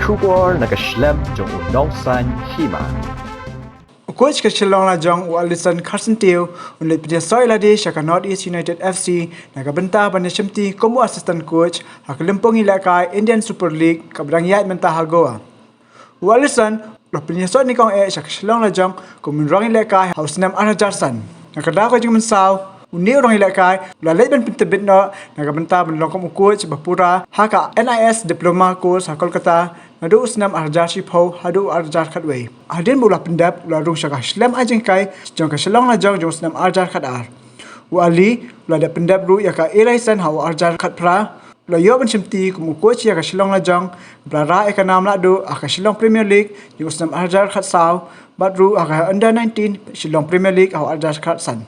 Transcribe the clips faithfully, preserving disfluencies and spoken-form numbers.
Khubor na ka shlem jong u nongsan hima. U coach ka Shillong Lajong u Alison Kharsyntiew un leit pynïasoh ïa lade sha ka North East United F C na ka bynta ban ïashimti kum u assistant coach ha ka lympung ïalehkai Indian Super League kaba dang ïaid mynta ha Goa. U Alison u la pynïasoh nyngkong eh sha ka Shillong Lajong kum u nongïalehkai ha u snem ar hajar san. Na ka daw ka jingmynsaw, une u nongïalehkai u la leit ban pyntbit noh na ka bynta ban long kum u coach ba pura ha ka N I S diploma course ha Kolkata naduh u snem ar hajar shiphew haduh ar hajar khatwei. Hadien ba u la pyndep, u la rung sha ka shlem ai jinghikai jong ka Shillong Lajong jong u snem ar hajar khatar. U Ali u la dep pyndep ruh ïa ka A license ha u ar hajar khatphra. U la ïoh ban shimti kum u coach ïa ka Shillong Lajong, ba la rah ïa ka nam lahduh ha ka Shillong Premier League jong u snem ar hajar khatsaw, bad ruh ha ka under nineteen Shillong Premier League ha u ar hajar khatsan.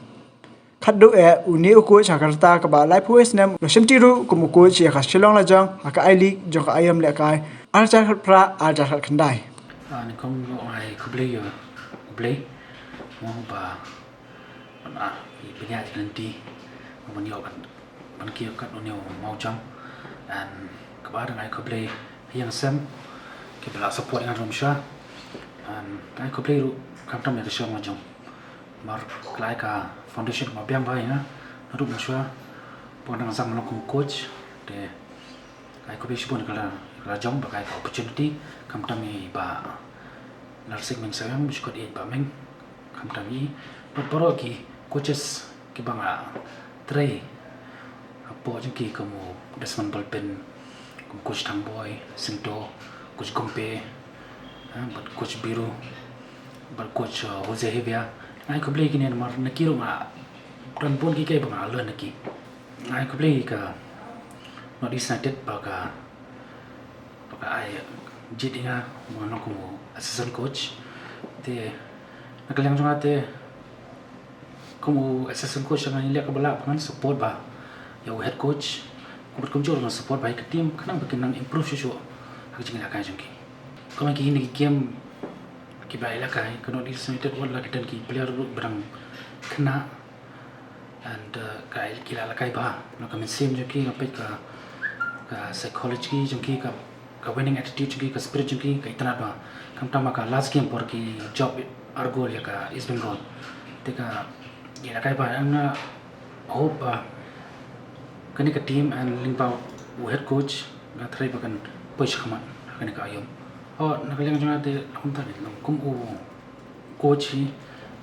Khatduh eh, une u coach ha ka rta kaba laiphew snem u la shimti ruh kum u coach ïa ka Shillong Lajong ha ka I-League jong ka aïom lehkai ar hajar khatphra ar hajar khatkhyndai. Ah, nyngkong ngi ai khublei ïa U Blei, mo, ba ban ai pynïaid lynti, ban ïoh ban, ban kiew kat une u mawjam. And kaba ar, ngi ai khublei ïa ki sem kiba la support ïa nga ruh mynshwa. And ngi ai khublei ruh khamtam ïa ka Shillong Lajong. Namar ka la ai ka foundation kaba biang bha ïa nga naduh mynshwa, ba nga dang zang ban long kum u coach. Te ngi ai khublei shibun ïa ka la, la jong ba ka ai ka opportunity, khamtam ïa i Bah Narsing Meng Sawang, ba shu kot ïa i Bah Meng, khamtam ïa i bad baroh ki coaches kiba nga trei hapoh jong ki, kum u Desmond Balpin, kum u coach Thangboi Syngto, coach Gumpe, eh, bad coach Biru, bad coach, uh, Jose Javier. Ngi ai khublei ïa kine namar na ki ruh nga don bun kiei kiei ba nga learn na ki. Ngi ai khublei ïa ka North East United ba ka, ba ka ai jied ïa nga ban long kum u assistant coach. Te na ka liang jong nga te, kum u assistant coach, ngan leh kaba lah ba ngan support bha ïa u head coach, kumta kumjuh ruh ngan support bha ïa ka team khnang ba kin nang improve shuh shuh ha ka jingïalehkai jong ki. Kumba ki, kine ki game kiba ïalehkai, ka North East United wat la ki don ki player ruh ba dang khynnah, and, uh, ka, ki la ïalehkai bha. Na ka mynsiem jong ki, nga peit ka, ka psychology jong ki, ka, ka winning attitude jong ki, ka spirit jong ki ka itynnad bha. Khamtam ha ka last game por ki jop ar goal ïa ka East Bengal. Te ka ïalehkai bha, nga hope ba kane ka team and lyngba u head coach, nga trei ba kan poi shakhmat ha kane ka aïom. Oh, na ka liang jong nga te, kumta, kum u coach hi,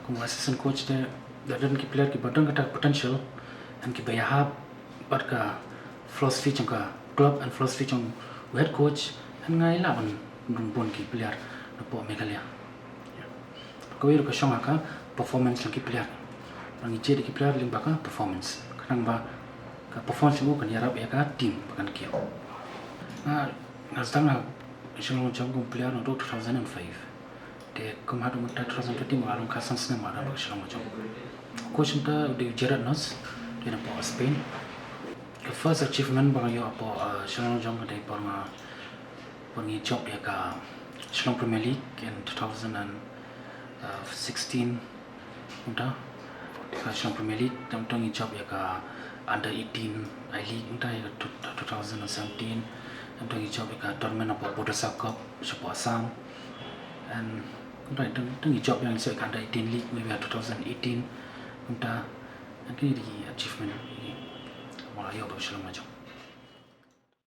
kum u assistant coach te, da don ki player kiba don kata ka potential and kiba ïahap bad ka philosophy jong ka club and philosophy jong u head coach, and nga i lah ban rung bun ki player napoh Meghalaya. Kawei ruh ka shong ha ka performance jong ki player. Ba ngi jied ïa ki player lyngba ka performance, khnang ba ka performance jong u kan ïarap ïa ka team ba kan kiew. Nga, nga sdang ha Shillong Lajong kum player naduh two thousand and five. Te kum haduh mynta two thousand twenty, ma nga long khatsan snem ma nga dang ha Shillong Lajong. Coach mynta u dei u Gerard Nus, dei napoh Spain. Ka first achievement ba nga ïoh hapoh, uh, Shillong Lajong ka dei por nga, por ngi jop ïa ka Shillong Premier League in two thousand and sixteen. Mynta ka Shillong Premier League, te mynta ngi jop ïa ka under eighteen I-League mynta ïa ka two, two thousand and seventeen. Mynta ngi jop ïa ka tournament hapoh Bodasah Cup shapoh Assam. And mynta, mynta ngi jop ïa, ngi soh ïa ka under eighteen league maybe ha two thousand eighteen. Mynta, and kine ki achievement ba nga la ïoh hapoh Shillong Lajong.